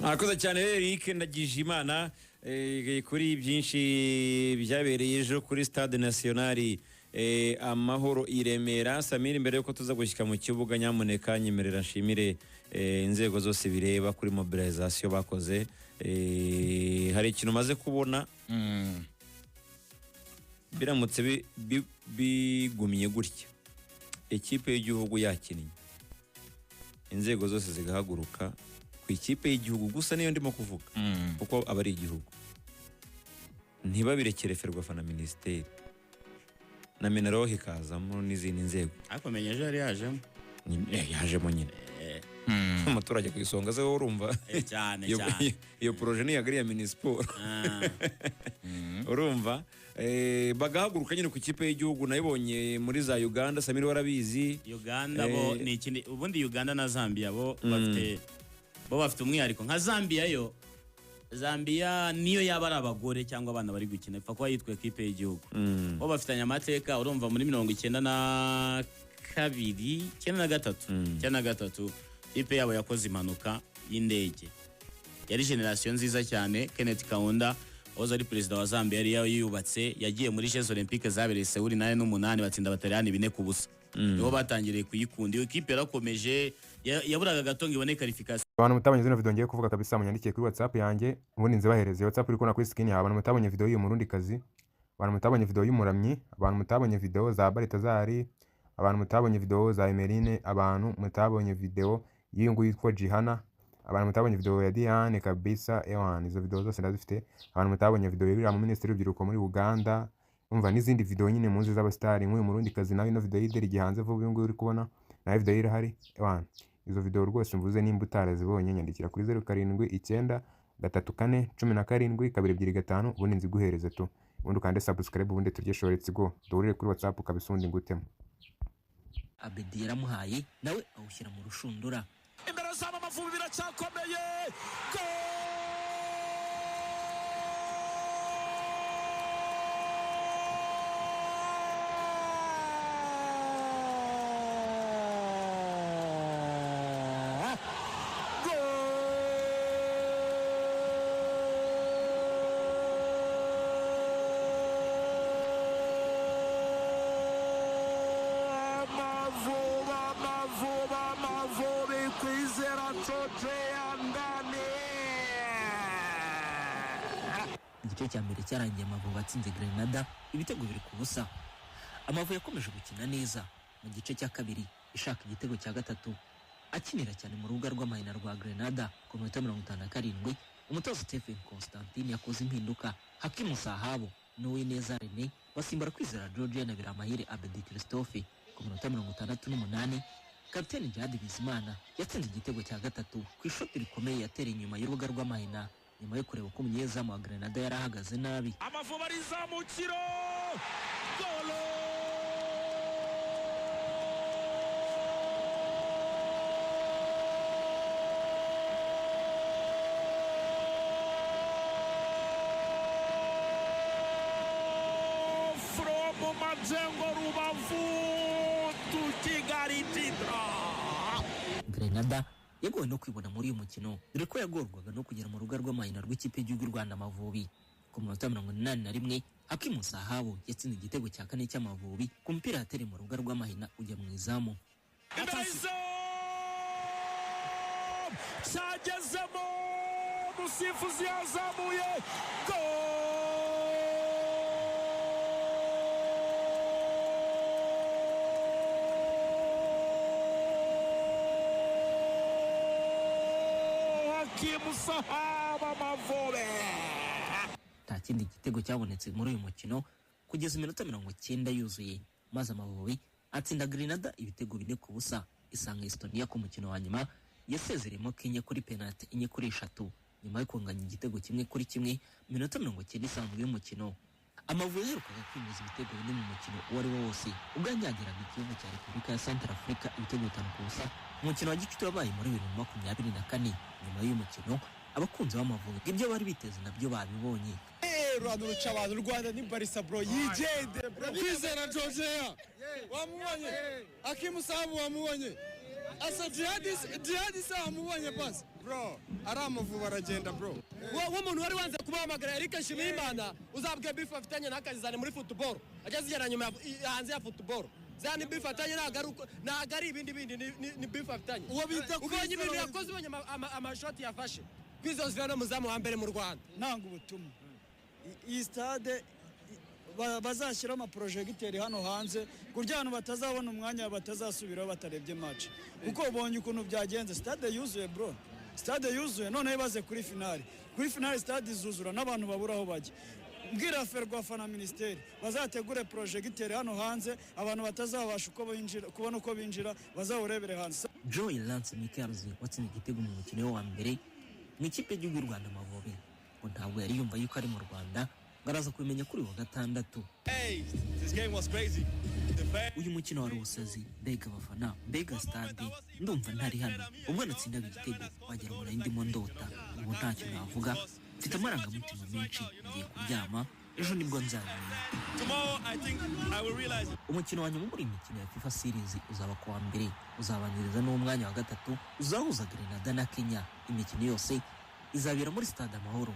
Mwakoze cyane Eric Ndagijimana kuri byinshi byabereye ejo kuri Stade National Amahoro i Remera. Samir, mbere yuko tuza gushyika mu kibuga, nyamuneka nyemerera nshimire inzego zose bireba kuri mobilisation bakoze. Hari ikintu maze kubona: biramutse bigumye gutya, ikipe y'igihugu yakinnye, inzego zose zigahaguruka ku ikipe y'igihugu gusa, niyo ndimo kuvuga kuko aba ari igihugu, ntibabirekere Ferwafa na minisiteri na MINALOC ikazamo n'izindi nzego. Ariko menya ejo yari yajemo. Yajemo nyine, umuturage ku isonga se wowe urumva? Cyane. Iyo Cyane. Iyo projet ni iya Minisiporo. Urumva, bagahaguruka nyine ku ikipe y'igihugu. Nayibonye muri za Uganda, Samiri warabizi. Uganda bo ni ikindi. Ubundi Uganda na Zambia bo bafite umwihariko. Nka Zambia yo, Zambia niyo yaba ari abagore cyangwa abana bari gukina, ipfa kuba yitwa ekipe y'igihugu. Bo bafitanye amateka. Urumva muri 92, 93, 93, ikipe yabo yakoze impanuka y'indege. Yari génération nziza cyane. Kenneth Kaunda wahoze ari perezida wa Zambia yari yayubatse. Yagiye muri Jeux Olympiques zabereye Seoul 88, batsinda Abataliyani 4-0. Niho batangiriye kuyikunda. Iyo kipe yarakomeje, yaburaga gato ngo ibone qualification. Abantu mutabonye zino video ngiye kuvuga kabisa, munyandikiye kuri WhatsApp yanjye, ubundi nzibahereze. WhatsApp uri kubona kuri screen yawe. Abantu mutabonye video y'uyu murundi kazi, abantu mutabonye video y'umuramyi, abantu mutabonye video za Baritazari, abantu mutabonye video za Emeline, abantu mutabonye video y'uyu nguyu yitwa Jihana, abantu mutabonye video ya Diane kabisa, ewan, izo video zose ndazifite. Abantu mutabonye video y'uriya mu minisitiri w'urubyiruko muri Uganda, umva n'izindi video nyine muzi z'abasitari, nk'uyu murundi kazi nawe ino video y'ideri gihanze vuba, uyu nguyu uri kubona nawe video ye irahari. Ewan, izo video rwose mvuze, nimba utarazibonye, nyandikira kuri 0793417225, ubundi nziguhereze tu. Ubundi ukande subscribe, ubundi turye show. Let's go, duhurire kuri WhatsApp kabisa, ubundi ngutemo. Abedi yaramuhaye, nawe awushyira mu rushundura. Imbere zabo Amavubi biracyakomeye. Goal! Amavubi, Amavubi, Amavubi! Kwizera Geoffrey ndani. Igice cya mbere cyarangiye Amavubi atsinze Grenada ibitego 2-0. Amavubi yakomeje gukina neza mu gice cya kabiri, ishaka igitego cya gatatu, akinira cyane mu rubuga rw'amahina rwa Grenada. Ku minota 57, umutoza Stephen Constantine yakoze impinduka. Hakimu Sahabo n'Uwineza Rene basimbura Kwizera George na Biramahire Abedi Christophe. Ku minota 68, kapiteni Djihad Bizimana yatsinze igitego cya gatatu ku ishoti rikomeye yatereye inyuma y'urubuga rw'amahina, nyuma yo kureba uko umunyezamu wa Grenada yari ahagaze nabi. Amavubi arizamukiro, golo! From Majengo, Rubavu to Kigali Tidra. Grenada yagowe no kwibona muri uyu mukino, dore ko yagorwaga no kugera mu rubuga rw'amahina rw'ikipe y'igihugu y'u Rwanda Amavubi. Ku minota 81, Hakimu Sahabo yatsinze igitego cya kane cy'Amavubi ku mupira yatereye mu rubuga rw'amahina ujya mu izamu. Imbere y'izamu, cyagezemo, umusifuzi yazamuye, gol! Hakimu Sahabo, Amavubi! Nta kindi gitego cyabonetse muri uyu mukino kugeza iminota 90 yuzuye, maze Amavubi atsinda Grenada ibitego 4-0, isanga Estonia ku mukino wa nyuma yasezeremo Kenya kuri penaliti 4-3, nyuma yo kunganya igitego 1-1 mu minota 90 isanzwe y'umukino. Amavubi yaherukaga kwinjiza ibitego bine mu mukino uwo ari wo wose ubwo yanyagiraga igihugu cya Repubulika ya Central Africa ibitego 5-0 mu mukino wa gicuti wabaye muri 2024. Nyuma y'uyu mukino, abakunzi b'Amavubi ibyo bari biteze nabyo babibonye. Rwanda ruca abantu, u Rwanda ni Barisa bro, yigendere bro. Kwizera Georgia wamubonye, Hakimu Sahabu wamubonye, asa Jihadi, Jihadi sa wamubonye, pasi. Bro, ari Amavubi aragenda, bro. W'umuntu wari wanze kubahamagara, Eric Nshimiyimana, uzabwe beef afitanye n'akazizane muri football, ajya zigera nyuma hanze ya football. Za ni beef afitanye, ntabwo ari ntabwo ari ibindi bindi, ni beef afitanye. Uwo bita Ubonye Kwizera ibintu yakoze, ubonye amashoti yafashe. Kwizera ni umuzamu wa mbere mu Rwanda. Ntanga ubutumwa, iyi stade bazashyiraho amaprojegiteri hano hanze ku buryo abantu batazabona umwanya, batazasubiraho batarebye match, kuko ubonye ukuntu byagenze, stade yuzuye, bro, stade yuzuye. Noneho ibaze kuri finale, kuri finale stade izuzura n'abantu babura aho bajya. Mbwira FERWAFA na minisiteri bazategure projegiteri hano hanze, abantu batazabasha uko binjira, kubona uko binjira, bazawurebere hanze. Joy Lance Mickels watsinze igitego mu mukino we wa mbere mu ikipe y'igihugu y'u Rwanda Amavubi, ngo ntabwo yari yumva yuko ari mu Rwanda, ngo araza kubimenya kuri uyu wa gatandatu. Uyu mukino wari ubusazi, mbega abafana, mbega stade, ndumva ntari hano. Ubwo natsindaga igitego wagira ngo nari ndimo ndota. Ubu ntacyo navuga, mfite amarangamutima menshi, ngiye kuryama, ejo nibwo nzabimenya. Umukino wa nyuma muri iyi mikino ya FIFA Series uzaba ku wa mbere, uzabanziriza n'umwanya wa gatatu uzahuza Grenada na Kenya. Imikino yose izabera muri Stade Amahoro.